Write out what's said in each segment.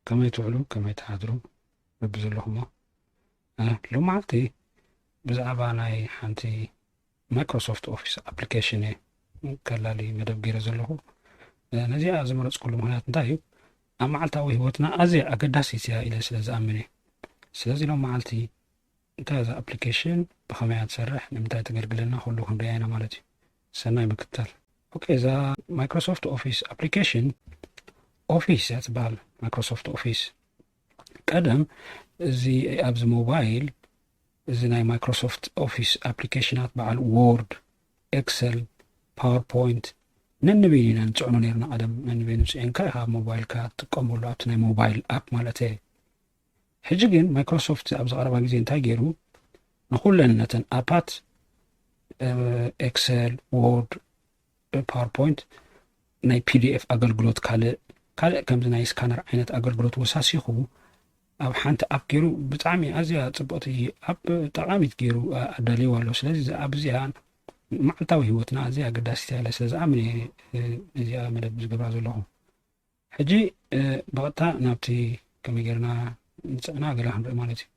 ከመይ ትውዕሉ፣ ከመይ ትሓድሩ? በብዘለኹሞ። እ፣ ሎማዓልቲ ብዛዕባ ናይ ሓንቲ ማይክሮሶፍት ኦፊስ ኣፕሊኬሽን እየ ከላሊ መደብ ገይረ ዘለኹ። እ፣ ነዚኣ ዝመረጽኩሉ ምኽንያት እንታይ እዩ? ኣብ መዓልታዊ ህይወትና ኣዝያ ኣገዳሲት እያ ኢለ ስለ ዝኣምን እየ። ስለዚ ሎማዓልቲ እንታይ እዛ ኣፕሊኬሽን፣ ብኸመይ እያ ትሰርሕ፣ ንምንታይ ተገልግለና፣ ኩሉ ክንሪኣ ኢና ማለት እዩ። ሰናይ ምክትታል። ኦኬ፣ እዛ ማይክሮሶፍት ኦፊስ ኣፕሊኬሽን ኦፊስ እያ ትበሃል፣ ማይክሮሶፍት ኦፊስ። ቀደም እዚ ኣብዚ ሞባይል፣ እዚ ናይ ማይክሮሶፍት ኦፊስ ኣፕሊኬሽናት፣ በዓል ዎርድ፣ ኤክሰል፣ ፓወርፖይንት፣ ነንበይኑ ኢና ንጽዕኖ ነይርና ቀደም። ነንበይኑ ጽዒንካ ኢኻ ኣብ ሞባይልካ ትጥቀመሉ፣ ኣብቲ ናይ ሞባይል ኣፕ ማለት እየ። ሕጂ ግን ማይክሮሶፍት ኣብዚ ቀረባ ግዜ እንታይ ገይሩ? ንኹለን ነተን ኣፓት፣ እ፣ ኤክሰል፣ ዎርድ፣ ፓወርፖይንት፣ ናይ ፒ ዲ ኤፍ ኣገልግሎት፣ ካልእ፣ ካልእ ከምዚ ናይ ስካነር ዓይነት ኣገልግሎት ወሳሲኹ ኣብ ሓንቲ ኣፕ ገይሩ፣ ብጣዕሚ ኣዝያ ጽብቕቲ ኣፕ፣ ጠቓሚት ገይሩ፣ እ፣ ኣዳልይዋ ኣሎ። ስለዚ እዛ ኣፕ እዚኣ መዓልታዊ ህይወትና ኣዝያ ኣገዳሲት እያ ኢለ ስለ ዝኣምን እየ፣ እ፣ ነዚኣ መደብ ዝገብራ ዘለኹ። ሕጂ፣ እ፣ ብቐጥታ ናብቲ ከመይ ጌርና ንጽዕና ገለ ክንርኢ ማለት እዩ።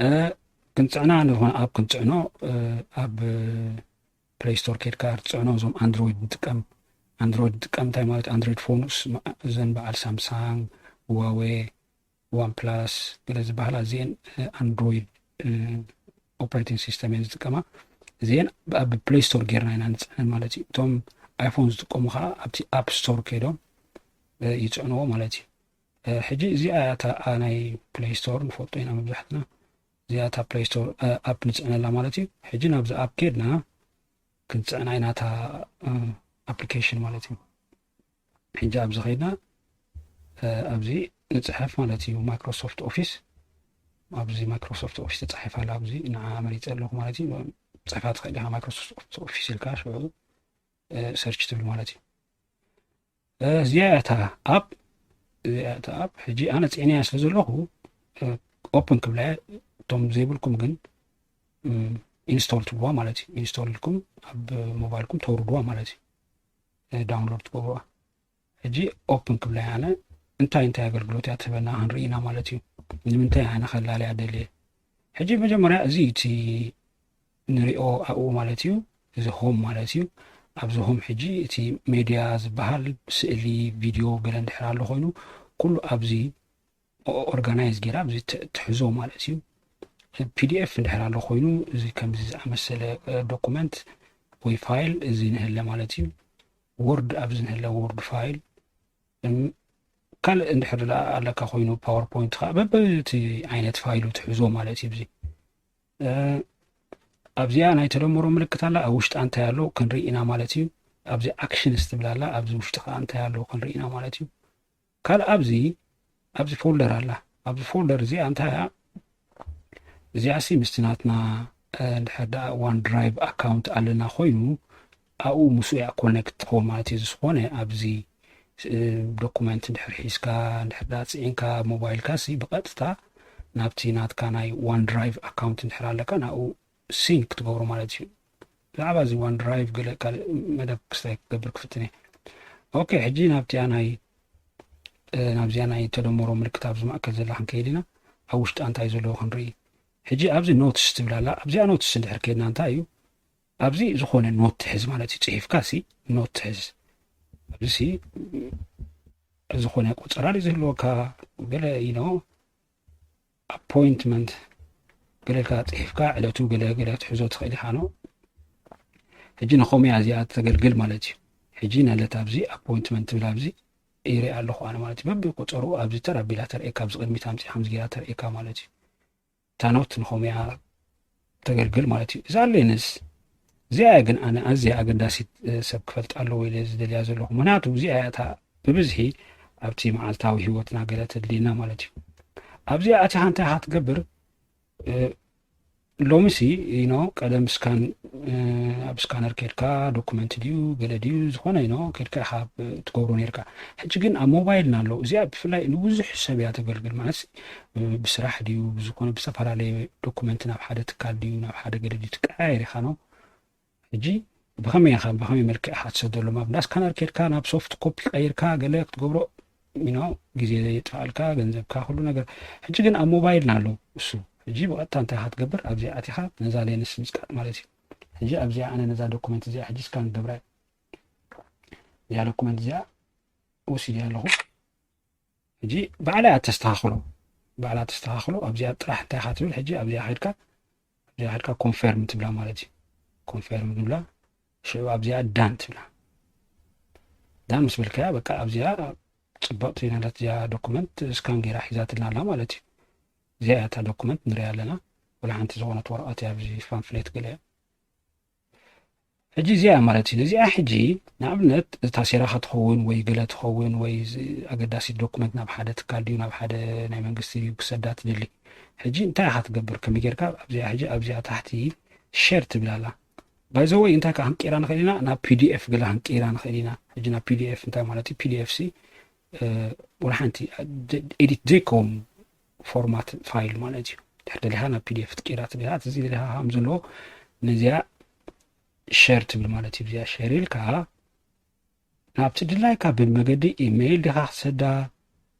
እ፣ ክንጽዕና፣ ንዝኾነ ኣፕ ክንጽዕኖ፣ እ፣ ኣብ ፕለይ ስቶር ኬድካ ትጽዕኖ። እዞም ኣንድሮይድ ንጥቀም፣ ኣንድሮይድ ንጥቀም እንታይ ማለት፣ ኣንድሮይድ ፎንስ፣ ማ-፣ እዘን በዓል ሳምሳንግ፣ ሁዋዌ፣ ዋን ፕላስ ገለ ዝበሃላ፣ እዚአን፣ እ፣ ኣንድሮይድ፣ እ፣ ኦፕሬቲንግ ሲስተም እየን ዝጥቀማ። እዚአን ኣብ ፕለይ ስቶር ጌርና ኢና ንጽዕነን ማለት እዩ። እቶም ኣይፎን ዝጥቀሙ ኸዓ ኣብቲ ኣፕ ስቶር ከይዶም፣ እ፣ ይጽዕንዎ ማለት እዩ። እ፣ ሕጂ እዚኣ እያ እታ፣ ኣ፣ ናይ ፕለይ ስቶር ንፈልጦ ኢና መብዛሕትና። እዚኣ እታ ፕለይ ስቶር፣ እ፣ ኣፕ ንጽዕነላ ማለት እዩ። ሕጂ ናብዚ ኣፕ ኬድና ክንጽዕና ኢና እታ፣ እ፣ ኣፕሊኬሽን ማለት እዩ። ሕጂ ኣብዚ ኸይድና፣ እ፣ ኣብዚ ንጽሕፍ ማለት እዩ፣ ማይክሮሶፍት ኦፊስ። ኣብዚ ማይክሮሶፍት ኦፊስ ተጻሒፋ ኣላ፣ ኣብዚ ንዓ መሪጸ ኣለኹ ማለት እዩ። ጽሕፋ ትኽእል ኢኻ፣ ማይክሮሶፍት ኦፊስ ኢልካ ሽዑ፣ እ፣ ሰርች ትብል ማለት እዩ። እ፣ እዚኣ እያ እታ ኣፕ፣ እዚኣ እያ እታ ኣፕ። ሕጂ ኣነ ጽዒነያ ስለ ዘለኹ፣ እ፣ ኦፕን ክብላ እየ። እቶም ዘይብልኩም ግን፣ እም፣ ኢንስቶል ትብልዋ ማለት እዩ። ኢንስቶል ኢልኩም ኣብ ሞባይልኩም ተውርድዋ ማለት እዩ። እ፣ ዳውንሎድ ትገብርዋ። ሕጂ ኦፕን ክብላ እየ ኣነ። እንታይ እንታይ ኣገልግሎት እያ ትህበና ክንርኢ ኢና ማለት እዩ። ንምንታይ ኣነ ከላልያ ደልየ? ሕጂ መጀመርያ እዚ እቲ ንሪኦ ኣብኡ ማለት እዩ፣ እዚ ሆም ማለት እዩ። ኣብዚ ሆም ሕጂ እቲ ሜድያ ዝበሃል፣ ስእሊ፣ ቪድዮ፣ ገለ እንድሕር ኣሎ ኮይኑ፣ ኩሉ ኣብዚ ኦ-፣ ኦርጋናይዝ ጌራ ኣብዚ ት-፣ ትሕዞ ማለት እዩ። ፒ ዲ ኤፍ እንድሕር ኣሎ ኮይኑ፣ እዚ ከምዚ ዝኣመሰለ፣ እ፣ ዶኩመንት ወይ ፋይል እዚ ንህለ ማለት እዩ። ወርድ ኣብዚ ንህለ ወርድ ፋይል፣ እም፣ ካልእ እንድሕር ደኣ ኣለካ ኮይኑ፣ ፓወርፖይንት ኸዓ በብቲ ዓይነት ፋይሉ ትሕዞ ማለት እዩ። እዚ፣ እ፣ ኣብዚኣ ናይ ተደምሮ ምልክት ኣላ፣ ኣብ ውሽጣ እንታይ ኣሎ ክንርኢ ኢና ማለት እዩ። ኣብዚ ኣክሽንስ ትብል ኣላ፣ ኣብዚ ውሽጢ ኸዓ እንታይ ኣሎ ክንርኢ ኢና ማለት እዩ። ካልእ ኣብዚ፣ ኣብዚ ፎልደር ኣላ። ኣብዚ ፎልደር እዚኣ እንታይ እያ? እዚኣሲ ምስቲ ናትና፣ እ፣ እንድሕር ደኣ ዋን ድራይቭ ኣካውንት ኣለና ኮይኑ፣ ኣብኡ ምስኡ እያ ኮኔክት ትኸውን ማለት እዩ። ዝኾነ ኣብዚ፣ እ፣ ዶኩመንት እንድሕር ሒዝካ፣ እንድሕር ደኣ ጽዒንካ ሞባይልካሲ ብቐጥታ ናብቲ ናትካ ናይ ዋን ድራይቭ ኣካውንት እንድሕር ኣለካ፣ ናብኡ ሲንክ ትገብሮ ማለት እዩ። ብዛዕባ እዚ ዋን ድራይቭ ገለ ካልእ መደብ ክስታይ ክገብር ክፍትን እየ። ኦኬ፣ ሕጂ ናብቲኣ ናይ፣ እ፣ ናብዚኣ ናይ ተደመሮ ምልክት ኣብዚ ማእከል ዘላ ክንከይድ ኢና። ኣብ ውሽጣ እንታይ ዘለዎ ክንርኢ። ሕጂ ኣብዚ ኖትስ ትብል ኣላ። ኣብዚኣ ኖትስ እንድሕር ከይድና እንታይ እዩ? ኣብዚ ዝኾነ ኖት ትሕዝ ማለት እዩ። ጽሒፍካ ሲ ኖት ትሕዝ። ኣብዚ ሲ ዝኾነ ቆጸራ ድዩ ዝህልወካ፣ ገለ፣ you know፣ ኣፖይንትመንት ገለ ኢልካ ጽሒፍካ፣ ዕለቱ ገለ ገለ ትሕዞ ትኽእል ኢኻ፣ ኖ? ሕጂ ንኸምያ እዚኣ ተገልግል ማለት እዩ። ሕጂ ነለት ኣብዚ ኣፖይንትመንት ትብል ኣብዚ ይርኢ ኣለኹ ኣነ ማለት እዩ። በብቆጸሩ ኣብዚ ተር ኣቢላ ተርእየካ፣ ኣብዚ ቅድሚት ኣምጺኣ ከምዚ ገይራ ተርእየካ ማለት እዩ። እታ ኖት ንኸምያ ተገልግል ማለት እዩ። እዛ ሌንስ እዚኣ እያ ግን ኣነ ኣዝያ ኣገዳሲት፣ እ፣ ሰብ ክፈልጣ ኣለዎ ኢለ ዝደልያ ዘለኹ። ምኽንያቱ እዚኣ እያ እታ ብብዝሒ ኣብቲ መዓልታዊ ህይወትና ገለ ተድልየና ማለት እዩ። ኣብዚኣ ኣቲኻ እንታይ ኢኻ ትገብር? እ፣ ሎሚሲ፣ you know፣ ቀደም ስካን፣ እ፣ ኣብ ስካነር ኬድካ ዶኩመንት ድዩ ገለ ድዩ ዝኾነ፣ you know፣ ኬድካ ኢኻ፣ እ፣ ትገብሮ ነይርካ። ሕጂ ግን ኣብ ሞባይልና ኣሎ። እዚኣ ብፍላይ ንብዙሕ ሰብ እያ ተገልግል። ማለት፣ እ፣ ብስራሕ ድዩ ብዝኾነ ብዝተፈላለየ ዶኩመንት ናብ ሓደ ትካል ድዩ ናብ ሓደ ገለ ድዩ ትቀያየር ኢኻ፣ ኖ? ሕጂ ብኸመይ ኢኻ፣ ብኸመይ መልክዕ ኢኻ ትሰደሎም? ኣብ እንዳ ስካነር ኬድካ ናብ ሶፍት ኮፒ ቀይርካ ገለ ክትገብሮ you know ግዜ የጥፋልካ፣ ገንዘብካ፣ ኩሉ ነገር። ሕጂ ግን ኣብ ሞባይልና ኣሎ እሱ። ሕጂ ብቐጥታ እንታይ ኢኻ ትገብር? ኣብዚኣ ኣቲኻ ነዛ ሌንስ ምጽቃጥ ማለት እዩ። ሕጂ ኣብዚኣ ኣነ ነዛ ዶኩመንት እዚኣ ሕጂ ስካን ገብራ እያ። እዚኣ ዶኩመንት እዚኣ ወሲደ ኣለኹ። ሕጂ ባዕላ እያ ተስተኻኽሎ፣ ባዕላ ተስተኻኽሎ። ኣብዚኣ ጥራሕ እንታይ ኢኻ ትብል? ሕጂ ኣብዚኣ ከድካ ኣብዚኣ ከድካ ኮንፈርም ትብላ ማለት እዩ። ኮንፈርም ትብላ፣ ሽዑ ኣብዚኣ ዳን ትብላ። ዳን ምስ በልካያ በቃ ኣብዚኣ ጽብቕቲ ናላት እዚኣ ዶኩመንት ስካን ገይራ ሒዛትልና ኣላ ማለት እዩ። እዚኣ እያ እታ ዶኩመንት ንሪኣ ኣለና። ወላ ሓንቲ ዝኾነት ወረቐት እያ፣ ኣብዚ ፓምፍሌት ገለ እያ። ሕጂ እዚኣ ማለት እዩ። ነዚኣ ሕጂ ንኣብነት እታ ሴራኻ ትኸውን ወይ ገለ ትኸውን ወይ ዝ-፣ ኣገዳሲት ዶኩመንት ናብ ሓደ ትካል ድዩ ናብ ሓደ ናይ መንግስቲ ድዩ ክሰዳ ትደሊ። ሕጂ እንታይ ኢኻ ትገብር? ከመይ ጌርካ ኣብዚኣ ሕጂ ኣብዚኣ ታሕቲ ሸር ትብል ኣላ። ባይ ዘ ወይ እንታይ ከኣ ክንቀይራ ንኽእል ኢና፣ ናብ ፒ ዲ ኤፍ ገለ ክንቀይራ ንኽእል ኢና። ሕጂ ናብ ፒ ዲ ኤፍ እንታይ ማለት እዩ? ፒ ዲ ኤፍ ሲ እ፣ ወላ ሓንቲ ኤዲት ዘይከውን ፎርማት ፋይል ማለት እዩ። ድሕር ደሊኻ ናብ ፒ ዲ ኤፍ ትቀይራ ትደሊኻ፣ እዚ ደሊኻ ከም ዘለዎ ነዚኣ ሸር ትብል ማለት እዩ። እዚኣ ሸር ኢልካ ናብቲ ድላይካ ብመገዲ ኢሜይል ዲኻ ክሰዳ፣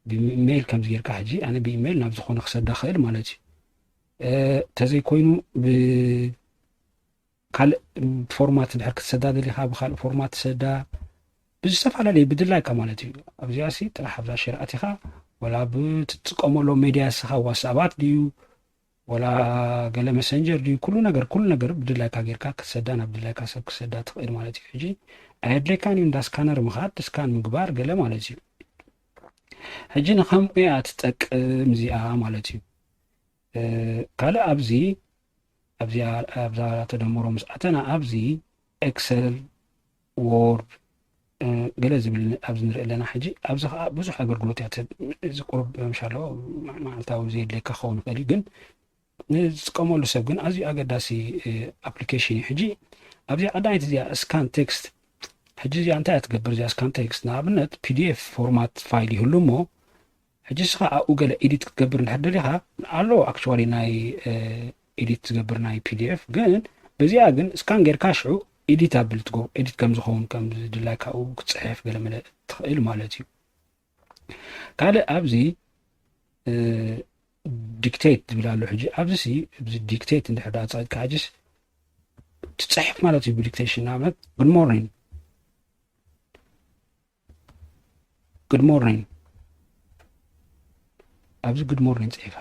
ብኢሜይል ከምዚ ጌርካ፣ ሕጂ ኣነ ብኢሜይል ናብ ዝኾነ ክሰዳ ክእል ማለት እዩ። እ፣ ተዘይኮይኑ ብ-፣ ካልእ ፎርማት ድሕር ክትሰዳ ደሊኻ ብኻልእ ፎርማት ትሰዳ፣ ብዝተፈላለየ ብድላይካ ማለት እዩ። ኣብዚኣ ሲ ጥራሕ ኣብዛ ሸር ኣቲኻ፣ ወላ ብትጥቀመሎ ሜድያ ንስኻ ዋትስኣባት ድዩ፣ ወላ ገለ መሰንጀር ድዩ፣ ኩሉ ነገር፣ ኩሉ ነገር ብድላይካ ጌርካ ክትሰዳ፣ ናብ ድላይካ ሰብ ክትሰዳ ትኽእል ማለት እዩ። ሕጂ ኣየድለይካን እዩ እንዳ ስካነር ምኻድ፣ ስካን ምግባር ገለ ማለት እዩ። ሕጂ ንኸምኡ እያ ትጠቅም እዚኣ ማለት እዩ። እ፣ ካልእ ኣብዚ፣ ኣብዚኣ፣ ኣብዛ ተደምሮ ምስ ኣተና ኣብዚ ኤክሰል፣ ዎርድ፣ እ፣ ገለ ዝብል ኣብዚ ንርኢ ኣለና። ሕጂ ኣብዚ ኸኣ ብዙሕ ኣገልግሎት እያ ትህብ። እዚ ቁሩብ ምሻሎ መዓልታዊ ዘየድልየካ ክኸውን ይኽእል እዩ፣ ግን ንዝጥቀመሉ ሰብ ግን ኣዝዩ ኣገዳሲ፣ እ፣ ኣፕሊኬሽን እዩ። ሕጂ ኣብዚኣ ቀዳመይቲ እዚኣ ስካን ቴክስት፣ ሕጂ እዚኣ እንታይ እያ ትገብር? እዚኣ ስካን ቴክስት ንኣብነት ፒ ዲ ኤፍ ፎርማት ፋይል ይህሉ እሞ፣ ሕጂ ንስኻ ኣብኡ ገለ ኤዲት ክትገብር እንድሕር ደሊኻ፣ ኣሎ ኣክቹዋሊ ናይ፣ እ፣ ኤዲት ዝገብር ናይ ፒ ዲ ኤፍ፣ ግን በዚኣ ግን ስካን ጌርካ ሽዑ ኤዲት ኣብል ትጎ-፣ ኤዲት ከም ዝኸውን ከም ዝድላይካ ኣብኡ ክትጽሕፍ ገለ መለ ትኽእል ማለት እዩ። ካልእ ኣብዚ፣ እ፣ ዲክቴት ዝብል ኣሎ። ሕጂ ኣብዚ ሲ፣ ኣብዚ ዲክቴት እንድሕር ደኣ ጸቂጥካ ሕጂስ ትጽሕፍ ማለት እዩ ብዲክቴሽን። ንኣብነት፣ "Good morning." "Good morning." ኣብዚ "Good morning" ጽሒፋ።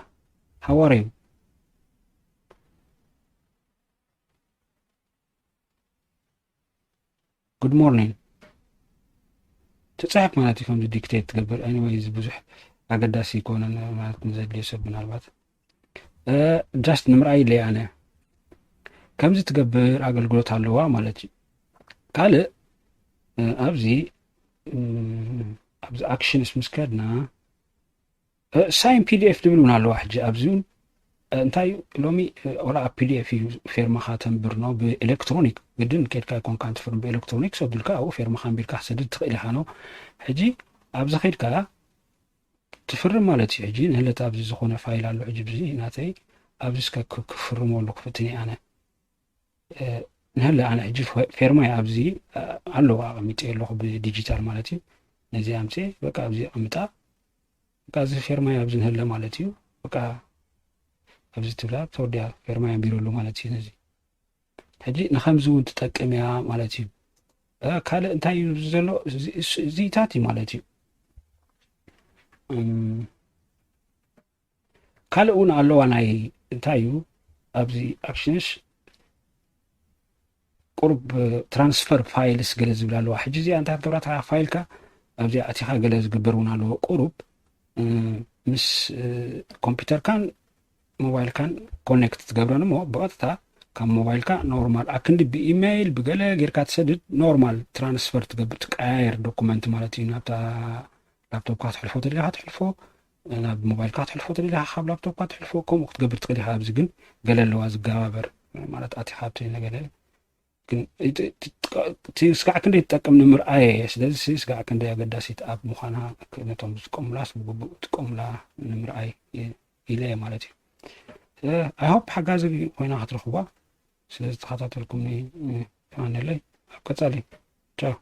"How are you?" "Good morning" ትጽሕፍ ማለት እዩ። ከምዚ ዲክቴት ትገብር። ኤኒወይ፣ እዚ ብዙሕ ኣገዳሲ ኣይኮነን ማለት ንዘድልዮ ሰብ ምናልባት። እ፣ ጃስት ንምርኣይ ኢለ ኣነ። ከምዚ ትገብር ኣገልግሎት ኣለዋ ማለት እዩ። ካልእ፣ እ፣ ኣብዚ፣ እም፣ ኣብዚ ኣክሽንስ ምስ ከድና፣ እ፣ ሳይን ፒ ዲ ኤፍ ዝብል እውን ኣለዋ። ሕጂ ኣብዚ እውን፣ እ፣ እንታይ እዩ ሎሚ፣ እ፣ ወላ ኣብ ፒ ዲ ኤፍ እዩ ፌርማኻ ተንብር ነው፣ ብኤሌክትሮኒክ ግድን ኬድካ ኣይኮንካን ትፍርም፣ ብኤሌክትሮኒክ ሰዱልካ ኣብኡ ፌርማኻ ኣንቢርካ ክሰድድ ትኽእል ኢኻ ነው። ሕጂ ኣብዚ ኸይድካ ትፍርም ማለት እዩ። ሕጂ ንህለት ኣብዚ ዝኾነ ፋይል ኣሎ። ሕጂ ብዚ ናተይ ኣብዚ እስከ ክ-፣ ክፍርመሉ ክፍትን እየ ኣነ። እ፣ ንህለ ኣነ ሕጂ ፈ-፣ ፌርማይ ኣብዚ፣ እ፣ ኣለዋ ኣቐሚጠ ኣለኹ ብዲጂታል ማለት እዩ። ነዚ ኣምፅኤ በቃ ኣብዚ ኣቐምጣ። በቃ እዚ ፌርማይ ኣብዚ ንህለ ማለት እዩ። በቃ ኣብዚ ትብላ ተወዲኣ ፌርማይ ኣንቢረሉ ማለት እዩ። ነዚ ሕጂ ንኸምዚ እውን ትጠቅም እያ ማለት እዩ። እ፣ ካልእ እንታይ እዩ ዘሎ? እዚ፣ እዚ፣ እዚታት እዩ ማለት እዩ። እም፣ ካልእ እውን ኣለዋ ናይ እንታይ እዩ ኣብዚ ኣክሽንስ ቁሩብ ትራንስፈር ፋይልስ ገለ ዝብል ኣለዋ። ሕጂ እዚኣ እንታይ ክትገብራ እታ ፋይልካ ኣብዚኣ ኣቲኻ ገለ ዝግበር እውን ኣለዎ። ቁሩብ፣ እ፣ ምስ፣ እ፣ ኮምፒውተርካን ሞባይልካን ኮኔክት ትገብረን እሞ ብቐጥታ ካብ ሞባይልካ ኖርማል ኣክንዲ ብኢሜይል ብገለ ጌርካ ትሰድድ ኖርማል ትራንስፈር ትገብር ትቀያየር ዶኩመንት ማለት እዩ። ናብታ ላፕቶፕካ ትሕልፎ ተደሊኻ ትሕልፎ፣ ናብ ሞባይልካ ትሕልፎ ተደሊኻ ካብ ላፕቶፕካ ትሕልፎ፣ ከምኡ ክትገብር ትኽእል ኢኻ። ኣብዚ ግን ገለ ኣለዋ ዝገባበር ማለት ኣቲኻ ኣብቲ ነገለ ግን እቲ፣ እቲ፣ እቲ ስጋዕ ክንደይ ትጠቅም ንምርኣይ እየ። ስለዚ ሲ ስጋዕ ክንደይ ኣገዳሲት ኣብ ምዃና ነቶም ዝጥቀሙላስ ብግቡእ ጥቀሙላ ንምርኣይ እየ ኢለ እየ ማለት እዩ። ኣይ ሆፕ ሓጋዚ ኮይና ክትረኽቧ። ስለ ዝተኸታተልኩምኒ፣ እ፣ የቐንየለይ። ኣብ ቀጻሊ። ቻው።